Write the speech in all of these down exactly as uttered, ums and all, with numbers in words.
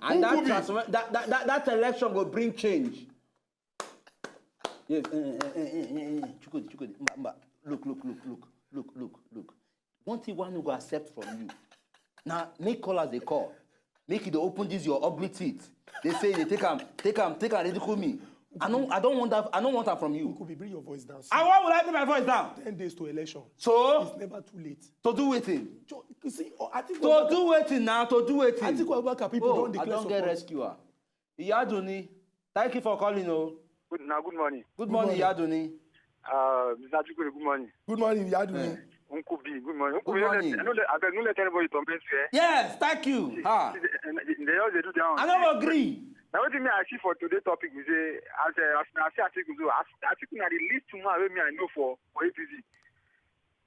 And that, transfer, that, that, that, that election will bring change. Yes, eh, eh, eh, eh, eh, eh, Chukwudi, Chukwudi, mba, mba. Look, look, look, look, look, look, look. One thing one no go accept from you. Now, make callers they call. Make it open this your ugly teeth. They say they take am, take am, take am, ridicule me. I don't, I don't want that. I don't want that from you. Could be bring your voice down. And why would I bring my voice down? Ten days to election. So? It's never too late. To do wetin? Jo-, you see, oh, I think to do wetin now? To do wetin? I think Abubakar people Oh, don't I declare don't get support. Rescuer. Iyaduni, thank you for calling. Oh, Good, now, good morning. Good morning, morning. Iyaduni. Uh, Mister Chukwu, good morning. Good morning, Iyaduni. Eh. Uncle B, good morning. Uncle Good B, morning. I don't let, I don't let anybody torment you, eh? Yes, thank you. See, Ha. see, they, they, they just dey do their own. I don't agree. Now, what do you mean I see for today's topic? We say, as a, as I see article, so as article na the least man wey me I know for, for A P C.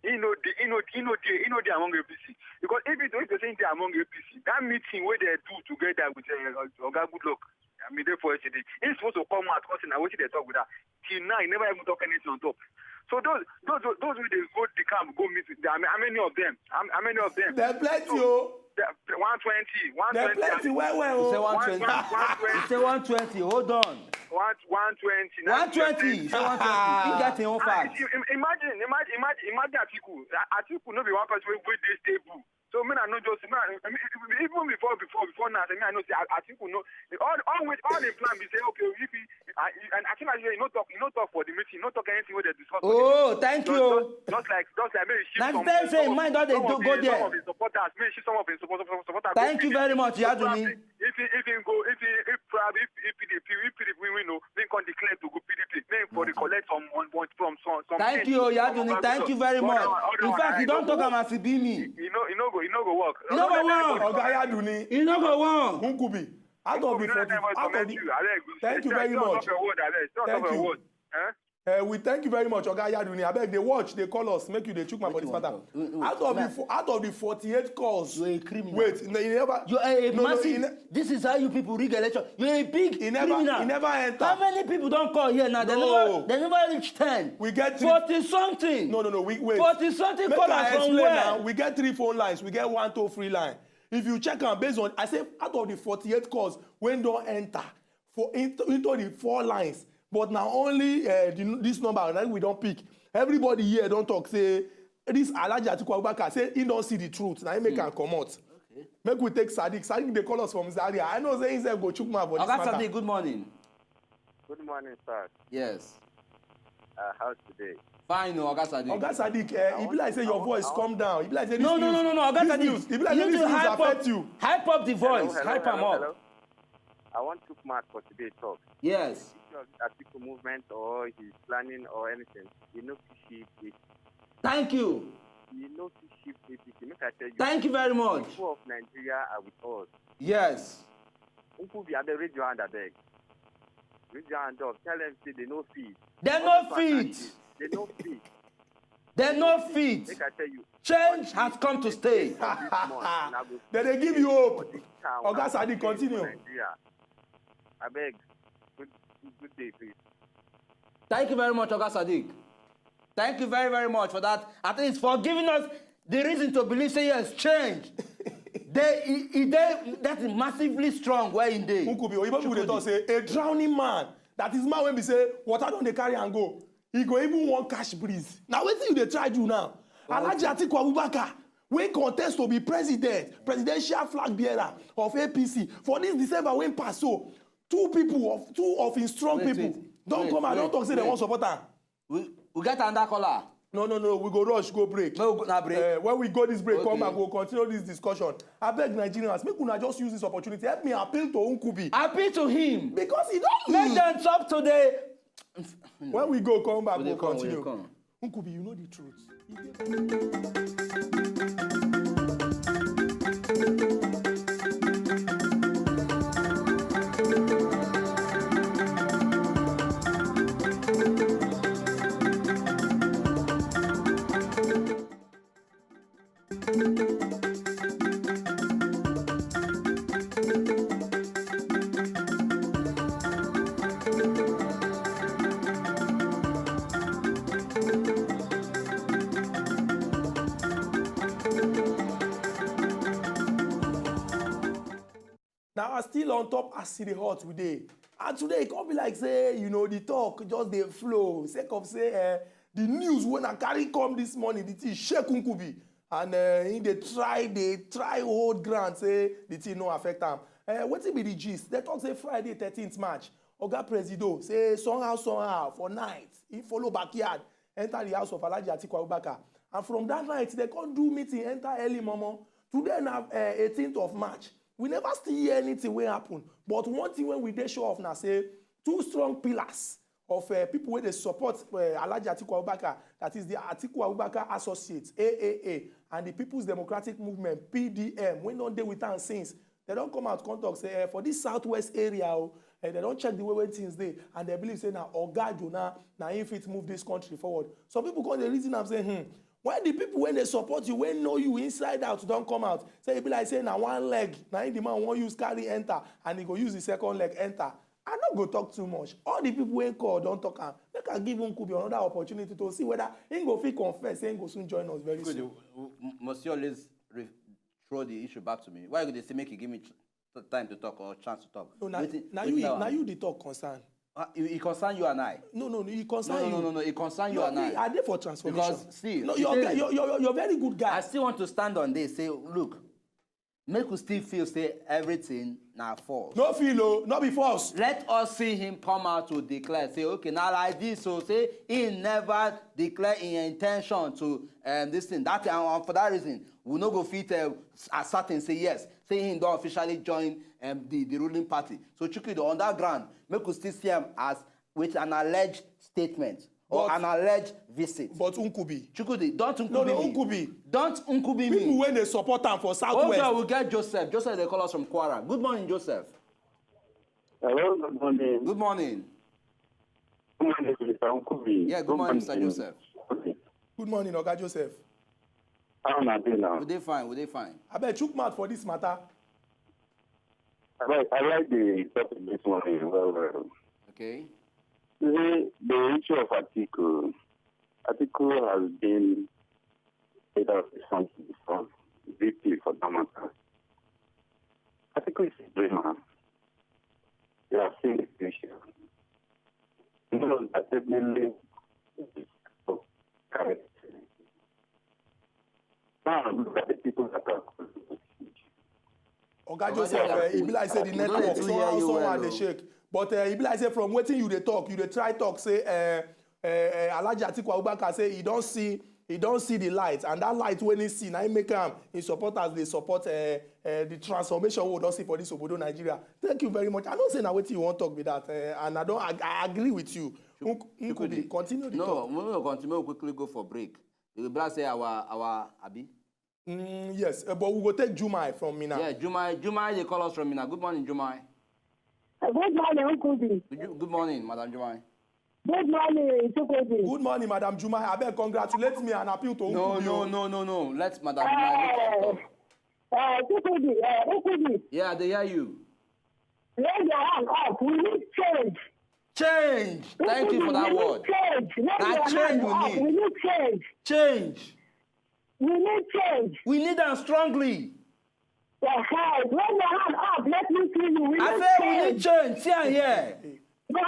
He no dey, he no, he no dey, he no dey among A P C. Because if he, if they say he dey among A P C, that meeting wey they do together with, uh, Oga Goodluck, I mean, dey for yesterday, he supposed to come out, come say na wetin they talk with that. Till now, he never even talk anything on top. So those, those, those, those wey dey go the camp, go meet with them, how many of them? How, how many of them? There plenty, So, oh. there, one twenty, There one twenty, plenty, well, well, You say oh. one twenty. One, one, one twenty. You say one twenty. Hold on. One, one twenty. One twenty. You say one twenty. He get him own Ah, fact. im-, im-, imagine, imagine, imagine, imagine Atiku. A-, Atiku no be one person wey, wey dey stable. So me, I no just, me, I, I mean, even before, before, before now, I mean, I know say A-, Atiku no, all, all with, all the plan be say, okay, if he, I, and as soon as you no talk, you no talk for the meeting, no talk anything wey they discuss for the Oh, meeting. thank Just, you. just, just like, just like, maybe shift That's some, them say some, mine don dey some of go the, some there. of the supporters, maybe shift some of the supporters, supporters go Thank you P D P. very much, So Iyaduni. probably, if he, if he go, if he, if probably, if, if P D P, if P D P win, win, no, then come declare to go P D P. Then for the collect some, on, on, from some, some Thank things you, from Iyaduni. Thank you very But much. that one, all that In one, fact, I you no don't go talk work. am as e be me. You know, you no go, you no go work. You no go Don't let work. anybody Oga Iyaduni. You no go work. Nkubi, out of the Don't let forty, anybody out of torment the, you, abeg. thank you Just very talk much. your word, abeg. Just Thank talk your you. word. Eh? Eh, we thank you very much, Oga Iyaduni. Abeg, they watch, they call us, make you dey chook mouth for Wetin this you wan matter. talk? Wait, wait, Out of the now fo-, out of the forty-eight calls, You are a criminal. wait, no, you never. You are a No, no, massive. he ne- This is how you people rig election. You are a big He never, criminal. he never enter. How many people don't call here now? They No. never, they never reach ten. We get three. Forty something. No, no, no, we, wait. Forty something Make callers I from explain where? now. We get three phone lines. We get one toll free line. If you check am based on, I say out of the forty-eight calls wey don enter for into, into the four lines, but na only, uh, the, this number that we don pick. Everybody here don talk say this Alhaji Atiku Abubakar say he don see the truth. Na him make am comot. Make we take Sadiq. Sadiq dey call us from Zaria. I know say himself go chook mouth for this Oga matter. Sadiq, good morning. Good morning, sir. Yes. Uh, how's today? Fine, oh, Oga Sadiq. Oga Sadiq, eh, e be like say your voice come down. E be like say this No, no, no, news, no, no, Oga this Sadiq. news, e be like You say need this to news hype up, affect you. hype up the Hello, voice, hello, hype am hello, up. hello. I want to mark for today talk. Yes. If you are Atiku movement or he's planning or anything, you know, shift it. Thank you. You know, shift A P C. Make I tell you. Thank you very much. People of Nigeria are with us. Yes. Uncle B, abeg, raise your hand, abeg. Raise your hand up. Tell them say they no fit. They All no the fact that fit. is, they no fit. They no fit. Make I tell you. Change has come to stay. This month, una go They dey give you hope. for this town, Oga una go Sadiq, change for continue. Nigeria. Abeg, good, good, good day, please. Thank you very much, Oga Sadiq. Thank you very, very much for that. At least for giving us the reason to believe say yes, change. They, he, he, they, that is massively strong where in dey. Nkubi, Oyibo people dey Chukwudi. talk say a drowning man, that is man wey be say water don dey carry am go. He go even wan catch breeze. Na wetin you dey try do now? Alhaji Atiku Abubakar, wey contest to be president, presidential flag bearer of A P C for this December wey pass so, two people of, two of him strong Wait, people wait, don wait, come out, don wait, talk say they wait. wan support am. We, we get another caller. No, no, no, we go rush, go break. Make we go na break. Eh, when we go this break, come Okay. back, we'll continue this discussion. Abeg, Nigerians, make una just use this opportunity. Help me appeal to Nkubi. Appeal to him. Because he don Make lose. them talk today. When we go, come back, We dey we'll come, we dey continue. come. Nkubi, you know the truth. Still on top as e dey hot we dey. And today e come be like say, you know, the talk just dey flow sake of say, eh, the news wey I carry come this morning, the thing shake Nkubi. And, eh, he dey try, dey try hold ground say the thing no affect am. Eh, wetin be the gist? Dem talk say Friday thirteenth March, Oga Presido say somehow, somehow for night, he follow backyard, enter the house of Alhaji Atiku Abubakar. And from that night, dem come do meeting, enter early momo. Today na, eh, eighteenth of March. We never still hear anything wey happen. But one thing wey we dey sure of na say two strong pillars of, eh, people wey dey support, eh, Alhaji Atiku Abubakar, that is the Atiku Abubakar Associates, A A A, and the People's Democratic Movement, P D M, wey don dey with am since, dem don come out come talk say, eh, for this southwest area o, eh, dem don check the way wey things dey, and dem believe say na Oga Jonah na him fit move this country forward. Some people come dey reason am say, hmm, when the people wey dey support you, wey know you inside out, don come out, say e be like say na one leg na him the man wan use carry enter, and he go use the second leg enter. I no go talk too much. All the people wey call don talk am. Make I give Nkubi another opportunity to see whether he go fit confess say he go soon join us very soon. Must you always re- throw the issue back to me? Why you dey say make you give me ch- time to talk or chance to talk? No, na, na you, na you dey talk concern. Uh, e, e concern you and I. No, no, no, e concern you. No, no, no, no, e concern you and I. I dey for transformation. Because see, no, you're, you're, you're, you're very good guy. I still want to stand on this. Say, look, make we still feel say everything na false. No feel o, no be false. Let us see him come out to declare, say, okay, na like this, so say he never declare him intention to, um, this thing, that thing, and for that reason, we no go fit, uh, ascertain say yes, say he don officially join, um, the, the ruling party. So Chukwudi, on that ground, make we still see him as with an alleged statement or an alleged visit. But Nkubi. Chukwudi, don't Nkubi me. No, no, Nkubi. Don't Nkubi me. People wey dey support am for Southwest. Hold on, we get Joseph. Joseph dey call us from Kwara. Good morning, Joseph. Hello, good morning. Good morning. Good morning, Mister Nkubi. Yeah, good morning, Mister Joseph. Good morning, Oga Joseph. How una dey now? We dey fine, we dey fine. Abeg, chook mouth for this matter. I like, I like the topic this morning well, well. Okay. The, the issue of Atiku. Atiku has been leader of the country before, V P for that matter. Atiku is a dreamer. He has seen the future. He knows that every link is correct. Now, look at the people that are Oga Joseph, eh, e be like say the network somehow, somehow dey shake. But, eh, e be like say from wetin you dey talk, you dey try talk say, eh, eh, eh, Alhaji Atiku Abubakar say he don see, he don see the light, and that light wey he see, na him make am, him supporters dey support, eh, eh, the transformation wey we don see for this obodo Nigeria. Thank you very much. I know say na wetin you wan talk be that, eh, and I don ag-, I agree with you. Nk-, Nkubi, continue the talk. No, we will continue, quickly go for break. E be like say our, our, abi? Mm, yes, eh, but we go take Jumai from Minna. Yeah, Jumai, Jumai dey call us from Minna. Good morning, Jumai. Uh, good morning, Uncle B. Good, good morning, Madam Jumai. Good morning, Chukwudi. Good morning, Madam Jumai. Abeg, congratulate me and appeal to Uncle B. No, no, no, no, no. Let Madam Jumai make her talk. Uh, Chukwudi, uh, Uncle B. Yeah, I dey hear you. Raise your hand up. We need change. Change. Thank you for that word. We need change. Raise your hand up. We need change. Change. We need change. We need am strongly. Yes, raise your hand up. Let me see you. We need change. I say we need change. See am here.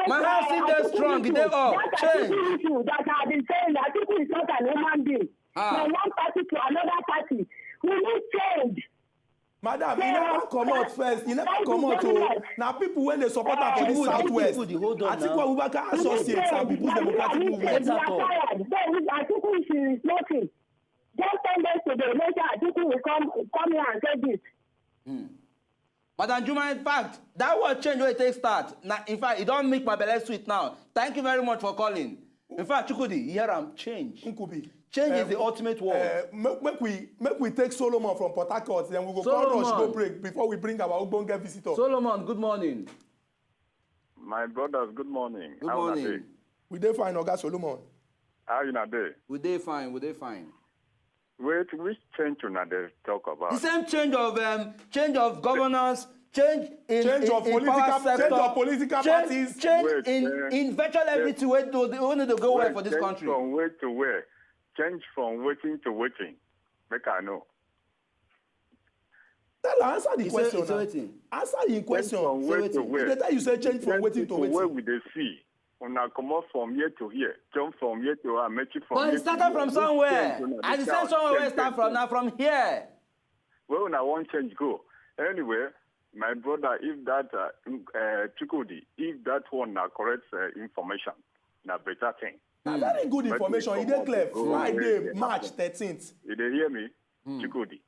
My hand still dey strong. E dey up. Change. That I been saying that Atiku is not an human being. Ah. From one party to another party. We need change. Madam, e never comot first, e never comot o. Na people wey dey support am for the Southwest. Atiku Abubakar Associates and People's Democratic Movement. Atiku is nothing. Just ten days today, later Atiku will come, come here and say this. Hmm. Madam Juma, in fact, that word change wey take start, na, in fact, e don make my belle sweet now. Thank you very much for calling. In fact, Chukwudi, you hear am, change. Nkubi. Change is the ultimate word. Eh, make, make we, make we take Solomon from Port Harcourt, then we go come rush go break before we bring our ogbonge visitor. Solomon, good morning. My brothers, good morning. Good morning. We dey fine, Oga Solomon. How una dey? We dey fine, we dey fine. Wait, which change una dey talk about? The same change of, um, change of governance, change in, change in, of in political, power sector, change of political parties, change in, in virtual everything wey do, wey no dey go well for this country. Change from where to where? Change from wetin to wetin? Make I know. Tell her, answer the He say- question. he say Now. wetin? Answer the question. From where to wetin? Where? They tell you say change from wetin to Where wetin. We dey see. Una comot from here to here, jump from here to here, make it from But here he to started here. from Which somewhere, change una and the dey same shout? somewhere where he Change, start change, from change. Na from here. Where una wan change go? Anyway, my brother, if that uh, uh, Chukudi, if that one na correct uh, information, na better thing. Na very good Make information. we E dey comot clear. go where Friday, they March happen. thirteenth. You dey hear me? Chukudi.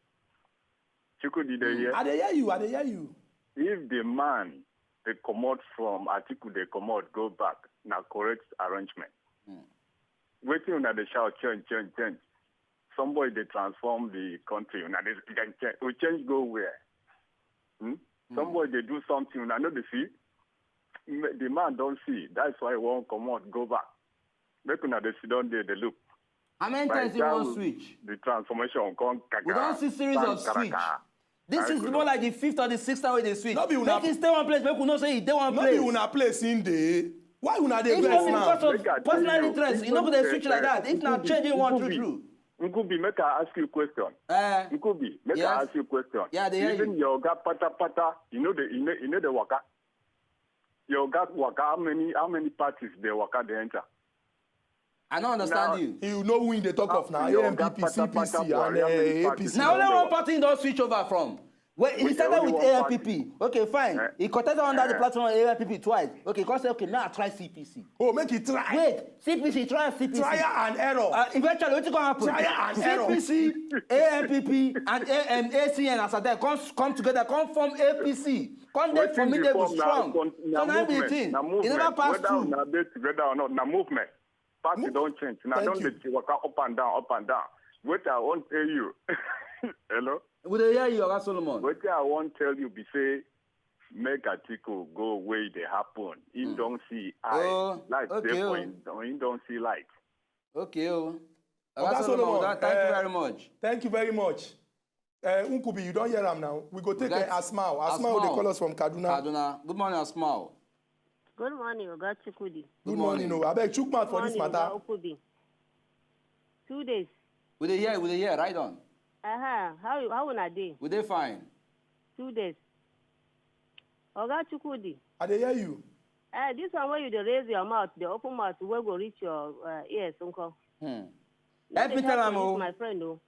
Chukudi dey here. I dey hear you. I dey hear you. If the man dey comot from Atiku dey comot go back, na correct arrangement. Wetin una dey shout change, change, change? Somebody dey transform the country. Una dey change, change. We change go where? Hmm? Somebody dey do something. Una no dey see? Me- The man don see. That's why he wan comot go back. Make una dey sit down there dey look. How many By times the you time wan we- switch? The transformation come kaka. We don see series of switch. This is more like the fifth or the sixth time wey dey switch. No be una- Make e stay one place. Make we know say e dey one No place. Be una place in dey. Why una dey If vex no be now? because of Make I tell personal you, interest, you no go even dey switch the- like that. If na change you want true Nkubi, true. Nkubi, make I ask you question. Eh, Nkubi, make Yes. I ask you question. Yeah, I dey hear Even you. Your oga pata pata, you know the you know, you know the waka. Your oga waka, how many how many parties dey waka dey enter? I no understand Now- you. You know who they talk of now? Your A N P P, oga pata pata C P C, for and how many uh, parties A P C. Na only dey one waka? party don switch over from. Well, he With started only with one A N P P. Okay, fine. Eh. He contested under the Eh. platform of A N P P twice. Okay, come say, okay, now I try C P C. Oh, make it try. Wait, C P C, try C P C. Trial and error. Uh, eventually, wetin go happen? Trial and error. C P C, A N P P, and A M A C N as a come come together, come form A P C. Come dey Wetin for me, dey they go form na strong. con- na So na be the movement, thing. na E movement. never pass Whether through. Una dey together or not, na movement. Party Mo- don change. Una Thank don you. dey waka up and down, up and down. Wait, I wan tell you. Hello. We dey hear you, Oga Solomon. Wetin I wan tell you be say make Atiku go where e dey happen. He don see eye. Oh, Light okay, dey for oh. him. He don see light. Okay, oh. Oga Oga Solomon, Solomon, Oga, thank you eh, very much. Thank you very much. Uh, Nkubi, you don hear am now. We go take Get uh, Asmao. Asmao, they Asmao. Call us from Kaduna. Kaduna. Good morning, Asmao. Good morning, Oga Chukudi. Good morning. Oh, abeg, chook mouth for this Morning, matter. Oga Okubi. Two days. We dey hear, we dey hear, right on. Aha, how you how una dey? We dey fine. Two days. Oga Chukudi, I dey hear you. eh, this one where you dey raise your mouth, the open mouth, where go reach your uh, ears, uncle. Hmm. Help me tell am, oh. My friend, oh.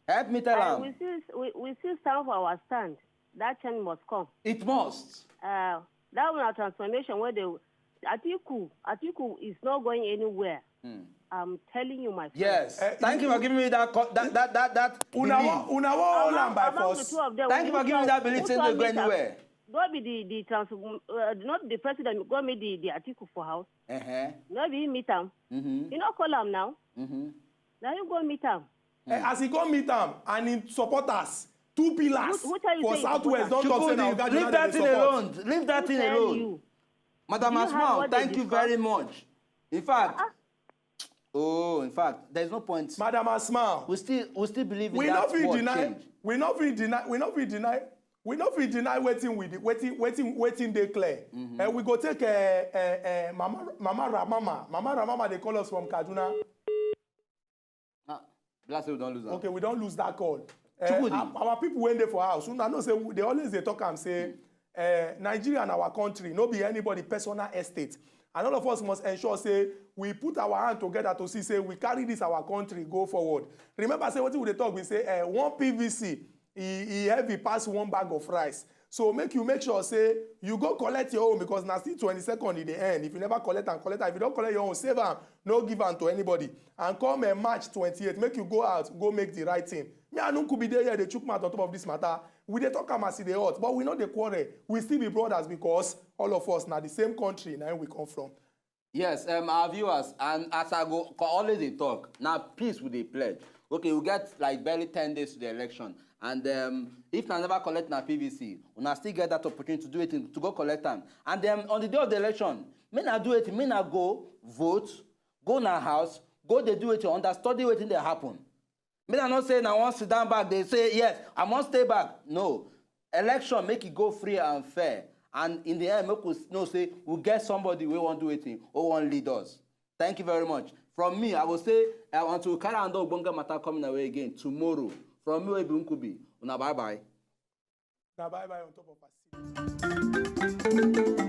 Help me tell Uh, am. We still we, we still stand for our stand. That change must come. It must. Uh, that one transformation where they Atiku Atiku is not going anywhere. Hmm. I'm telling you, my friend. Yes. Eh, Thank you for giving me that co- that that that that Una belief. wa- una wa hold am by Among the force. two of them, Thank you for which giving me one- that belief. which Say one no go meet am? Anywhere. No be the the trans uh, not the president go meet the the Atiku for house. Uh-huh. No be he meet am. Mm-hmm. You no call am now. Mm-hmm. Now you go meet am. Eh, as he come meet am and him supporters, two pillars Who- who tell you for say he Southwest support don Chukwudi, talk say na Oga leave Jonah that dey thing support. Alone. Leave that Who thing tell alone. You? Madam Do you have Asmao, what they thank you discuss? Very much. In fact, Ah. Oh, in fact, there's no point. Madam Asmao, We still we still believe in we no that fit word deny change. we no fit deny we no fit deny we no fit deny wetin we dey wetin wetin wetin dey clear. Eh, we go take eh, eh, eh, mama mama ramama mama ramama dey call us from Kaduna. Ah, be like say we don lose am. Okay, we don lose that call. Eh, Chukwudi. Our, our people wey dey for house, una know say we- they always dey talk am say eh, Nigeria na our country, no be anybody personal estate. And all of us must ensure say we put our hand together to see say we carry this our country go forward. Remember say wetin we dey talk be say eh, one P V C e e heavy pass one bag of rice. So make you make sure say you go collect your own, because na still twenty-second e dey end. If you never collect am, collect am. If you don collect your own, save am, no give am to anybody. And come eh, March twenty-eight, make you go out, go make the right thing. Me and Nkubi dey here dey chook mouth on top of this matter. We dey talk am as e dey hot, but we no dey quarrel. We still be brothers because all of us na the same country na im we come from. Yes, um, our viewers, and as I go co- always dey talk, na peace we dey pledge. Okay, we get like barely ten days to the election, and um, if na never collect na P V C, una still get that opportunity to do it, to go collect am. And then on the day of the election, make na do it, make na go vote, go na house, go dey do it, understudy wetin dey happen. Make I no say na one sit down back dey say yes, I must stay back. No, election make e go free and fair, and in the end make we know say we get somebody wey wan do wetin, wey wan lead us. Thank you very much. From me, I go say uh, until we carry another ogbonge matter coming away again tomorrow. From me wey be Nkubi, una bye bye. Na bye bye on top of Asili.